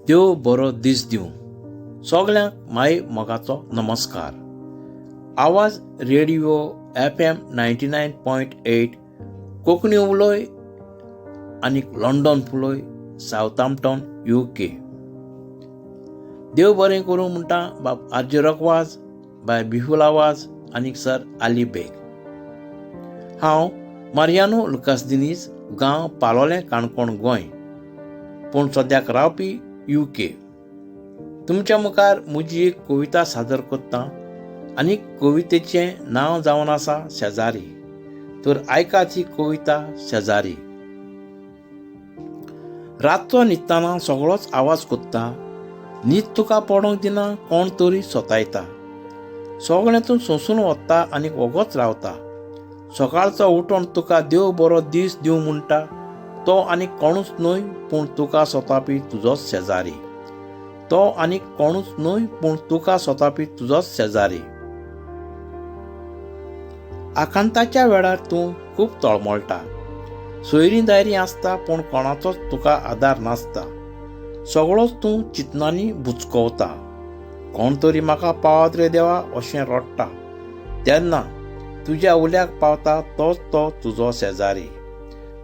देव बरो दीस दिवं. सगल्यांक माई मोगाचो नमस्कार. आवाज रेडिओ FM 99.8 Konkani उलय आनी लंडन फुलय, सावथाम्पटन, UK. देव बरें करूं म्हणटा बाब आरजी रकवाज, बाय बिहुला वाज आनी सर आली बेग. हांव मारियानो लुकास दिनीज, गांव पालोलें, काणकोण, गोंय, पूण सद्याक रावपी UK. तुमच्या मुखार म्हजी एक कविता सादर करता आनी कवितेचें नांव जावन आसा शेजारी. तर आयकात ही कविता, शेजारी. रातचो न्हिदतना सगळोच आवाज कोत्ता, न्हीद तुका पडोंक दिना, कोण तरी सोतायता. सगळें तूं सोंसून वता आनी वोगोच रावता. सकाळचो उठोन तुका देव बरो दीस दिवं म्हणटा, तो आनी कोणूच न्हय पूण तुका सोतापी तुजोच शेजारी. तो आनी कोणूच न्हय पूण तुका सोतापी तुजोच शेजारी. आकांताच्या वेळार तूं खूब तळमळटा. सोयरीं दायरीं आसता पूण कोणाचोच तुका आदार नासता. सगळोच तूं चिंतनांनी बुचकवता. कोण तरी म्हाका पावत रे देवा अशें रडटा, तेन्ना तुज्या उल्याक पावता तोच तो तुजो शेजारी.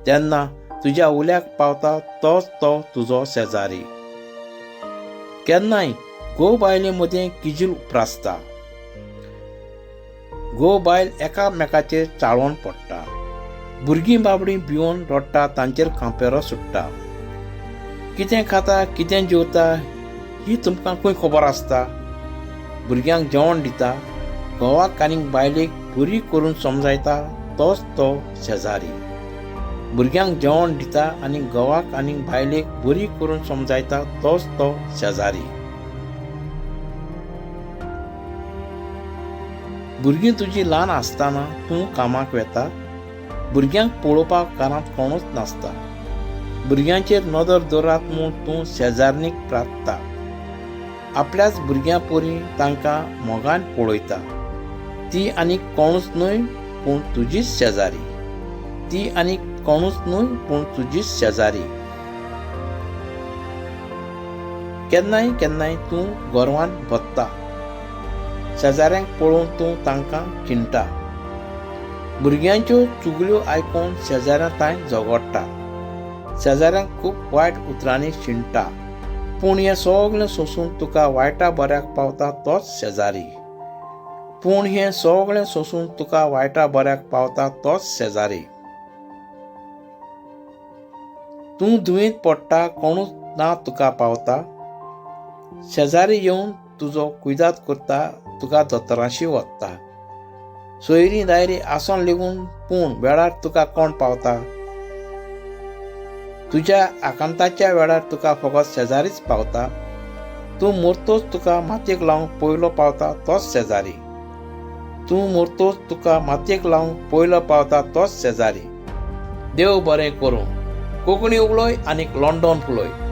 तेन्ना तुज्या उल्याक पावता तोच तो तुजो शेजारी. केन्नाय घोव बायले मदीं किजील उप्रासता. घोव बायल एकामेकाचेर चाळोवन पडटा. भुरगीं बाबडीं भिवन रडटा, तांचेर कांपेरो सुट्टा. कितें खाता, कितें जेवता ही तुमकां खंय खबर आसता? भुरग्यांक जेवण दिता, घोवाक आनी बायलेक बरी करून समजायता तोच तो शेजारी. भुरग्यांक जेवण दिता आनी घोवाक आनी बायलेक बरी करून समजायता तोच तो शेजारी. भुरगीं तुजीं ल्हान आसतना तूं कामाक वेता. भुरग्यांक पळोवपाक घरांत कोणूच नासता. भुरग्यांचेर नदर दवरात म्हूण तूं शेजारणीक प्रार्थता. आपल्याच भुरग्यां परी तांकां मोगान पळयता. ती आनी कोणूच न्हय पूण तुजीच शेजारी. ती आनी कोणूच न्हय पूण तुजीच शेजारी. केन्नाय केन्नाय तूं गोरवान भोत्ता. शेजाऱ्यांक पळोवन तूं तांकां खिणटा. भुरग्यांच्यो चुगल्यो आयकून शेजाऱ्यां तांय झगडटा. शेजाऱ्यांक खूब वायट उतरांनी शिणटा. पूण हें सगळें सोंसून तुका वायटा बऱ्याक पावता तोच शेजारी. पूण हें सगळें सोंसून तुका वायटा बऱ्याक पावता तोच शेजारी. तूं दुयेंत पडटा, कोणूच ना तुका पावता. शेजारी येवन तुजो कुयदाद करता, तुका दोतोराशी व्हरता. सोयरीं दायरीं आसोन लेगून पूण वेळार तुका कोण पावता? तुज्या आकांताच्या वेळार तुका फकत शेजारीच पावता. तूं मरतोच तुका मातयेक लावंक पयलो पावता तोच शेजारी. तूं मरतोच तुका मातयेक लावंक पयलो पावता तोच शेजारी. देव बरें करूं. कोंकणी उलय आनी लंडन फुलय.